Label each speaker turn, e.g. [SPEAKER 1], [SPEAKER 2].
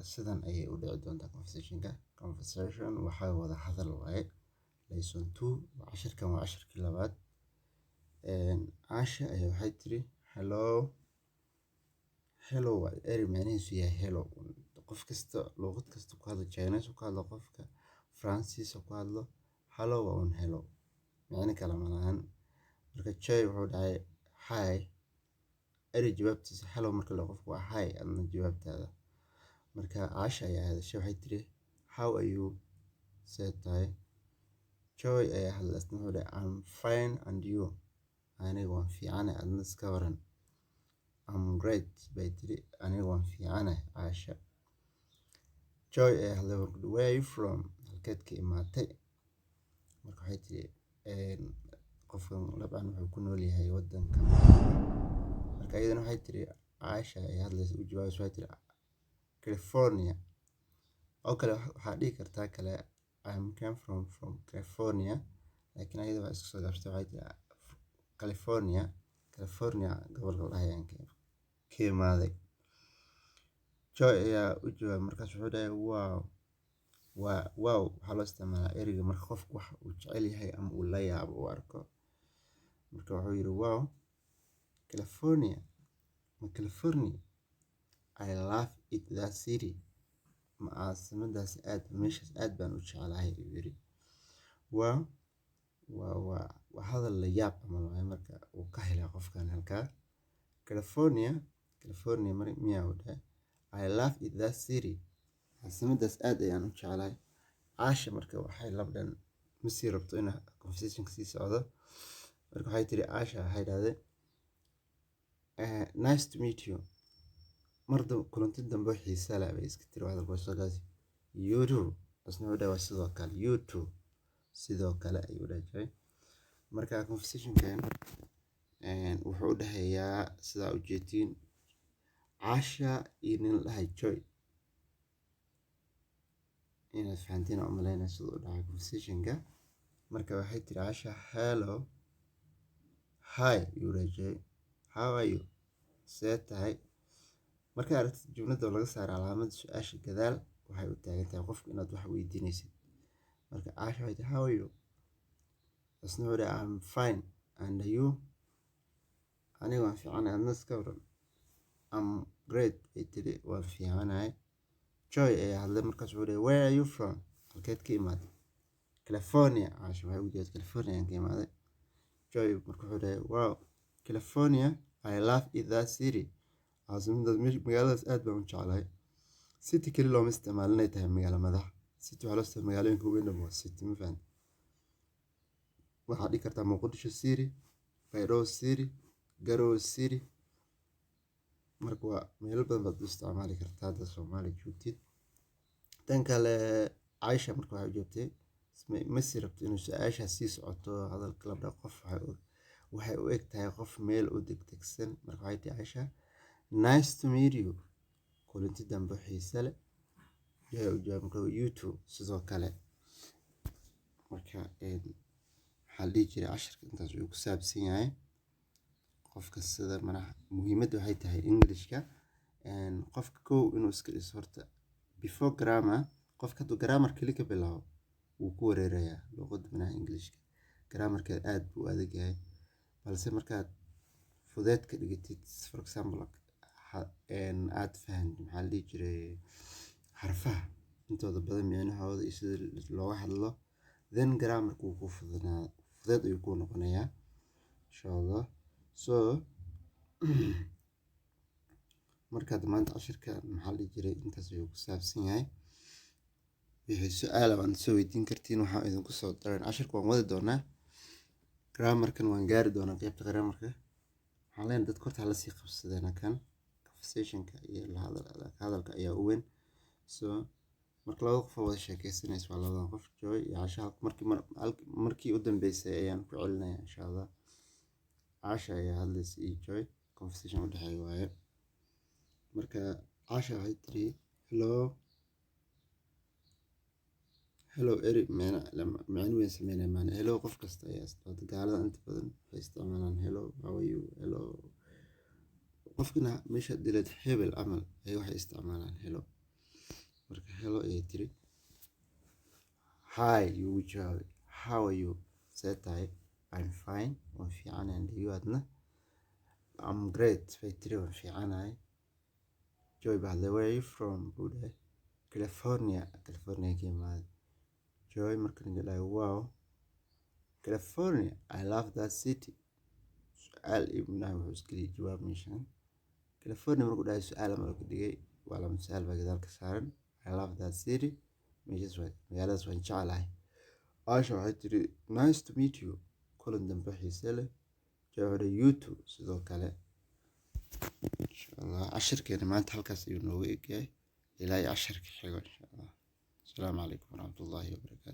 [SPEAKER 1] Sidan ayay u dhici doontaa conversationka. Conversation waxaa wada hadal waaye. Lesson two, cashirkan waa cashirkii labaad. Caasha ayaa waxay tiri "hello". Hello waa erey macnihiisu yahay hello. Qof kasta luqad kasta ku hadlo, Chinese ku hadlo, qofka Faransiis ku hadlo, hello waa un hello, micno kale ma lahan. Marka Joy wuxuu dhahay "hi". Erey jawaabtiisa hello marka la qofku waa hi adna jawaabtaada. Marka Caasha ayaa hadashay, waxay tiri "How are you?" See tahay? Joy ayaa hadlay isna, wuxuu dhahay "I'm fine, and you?" Aniga waan fiicanahay, adna iska waran? "I'm great," bay tiri, aniga waan fiicanahay Caasha. Joy ayaa hadlay, wuxuu dhahay "Where are you from?" Halkeed ka imaatay? Marka waxay tiri qofkan dabcan wuxuu ku nool yahay wadanka Mareykanka. Marka iyadana waxay tiri, Caasha ay hadlaysa u jawaabaysa, waxay tiri "California". Oo kale waxaa dhihi kartaa kale "I'm came from California", laakiin ayada waa iska soo gaabsatay, waxay tiri "California". California gobolka la dhahay ayaan ka imaaday. Joy ayaa u jawaabay, markaas wuxuu dhahay "Wow". Waa wow waxaa loo isticmaalaa ereyga marka qofku wax uu jecel yahay ama uu la yaabo uu arko. Marka wuxuu yiri "Wow, California", ma California? "I love it, that city." Ma caasimadaas aad, meeshaas aad baan u jeclahay, ayuu yiri. Wow waa hadal la yaab camal waaye. Marka uu ka helay qofkan halkaa California. California miyaa, uu dhahay. "I love it, that city." Caasimadaas aad ayaan u jeclahay. Caasha marka waxay labdhan ma sii rabto in conversation sii socdo. Marka waxay tiri Caasha, waxay dhahday "Nice to meet you." Mar kulanti dambe oo xiisa leh, bay iska tiri hadalka soo gaasi. "You too," asna wuxuu dhahay waa sidoo kale. "You too," sidoo kale ayuu dhahay jiray. Marka conversationkan wuxuu u dhexeeyaa, sidaa ujeedtiin, Caasha iyo nin la dhahay Joy. Inaad fahantiin aan u malaynaya siduu u dhacay conversationka. Marka waxay tiri Caasha "Hello". "Hi," ayuu dhahay Joy. "How are you?" See tahay? Markaa aragtid jumlada oo laga saaro calaamada su-aasha gadaal, waxay u taagan tahay qofku inaad wax weydiinaysid. Marka Caasha waxay tiri "How are you?" Isna wuxuu dhahay "I'm fine, and you?" Aniga waan fiicanahay, adna iska waran? "I'm great," bay tiri, waan fiicanahay. Joy ayaa hadlay, markaas wuxuu dhahay "Where are you from?" Halkeed ka imaaday? "California." Caasha waxay ugu jawaabtay "California ayaan ka imaaday." Joy marka wuxuu dhahay "Wow, California, I love it, that city." Caasimadaas, magaaladaas aad baan u jeclahay. City keli looma isticmaalo inay tahay magaalo madax. City waxaa loo isticmaala magaalooyinka waaweyn dhan waa city, ma fahanti? Waxaad dhihi kartaa Muqdisho City, Baydhabo City, Garowe City. Marka waa meelo badan baad u isticmaali kartaa haddaad Soomaali joogtid. Tan kale Caisha marka waxay u jawaabtay, ma sii rabto inuu su-aashaas sii socoto, hadalka la dhaho qof waxay u eg tahay qof meel u degdegsan. Marka waxay tihi Caisha "Nice to meet you." Kulanti dambe xiise leh. Joy u jawaab marka "You too," sidoo kale. Marka waxaa la dhihi jiray cashirka intaas uu ku saabsan yahay. Qofka sida manaha muhiimadda waxay tahay Englishka qofka kow inuu iska dhiso horta before grammar. Qofka hadduu grammar keli ka bilaabo, wuu ku wareerayaa luqadda manaha Englishka. Grammarkeeda aad buu u adag yahay, balse markaad fudeed ka dhigatid, for example, aad fahantid, maxaa la dhihi jiray, xarfaha intooda badan micnahooda iyo sida looga hadlo, then grammarka wuu kuu fududaa, fudeed ayuu kuu noqonayaa, insha Allah. So marka maanta cashirka, maxaa la dhihi jiray, intaas ayuu ku saabsan yahay. Wixii su-aala waan soo weydiin kartiin. Waxaan idinku soo daran cashirka waan wadi doonaa, grammarkan waan gaari doonaa. Qeybta grammarka waxaan leenahay dadka horta hala sii qabsadeena kan conversationka iyo hadalka ayaa u weyn. So marka labada qof oo wada sheekeysanaysa waa labadan qof, Joy iyo Caasha. Markii u dambeysay ayaan ku celinaya, insha Allah. Caasha ayaa hadlaysa iyo Joy, conversation u dhexeeya waaye. Marka Caasha waxay tiri "Hello". Hello eri micno weyn sameynaya maana. Hello qof kasta ayaa isticmaala. Gaalada inta badan waxay isticmaalaan hello, how are you, hello. Qofkina meesha dileed hebel camal ay waxay isticmaalaan hello. Marka "Hello" ayay tiri. "Hi" yuu ugu jawaabay. "How are you?" See tahay? "I'm fine," waan fiicanahay. "And you?" Adna? "I'm great," bay tiri, waan fiicanahay. Joy baa hadlay. "Where are you from?" buu dhahay. "California." California ka imaaday Joy. Marka ninka dhahay, "Wow, California, I love that city." Su-aal iyo micnaha wuxuu iska jawaab meeshan. California markuu dhahay, su-aal ama ka dhigay, waa lama su-aal baa gadaal ka saaran. "I love that city," meeshaas waa magaaladaas waan jeclahay. Asha waxay tiri, "Nice to meet you," kulan dambe xiise leh. Joy wuxuu dhahay, "You too," sidoo kale. Insha Allah cashirkeena maanta halkaas ayuu nooga egyahay. Ilaa iyo casharka xigo, insha Allah. Asalaamu calaykum waraxmatullaahi wabarakaatu.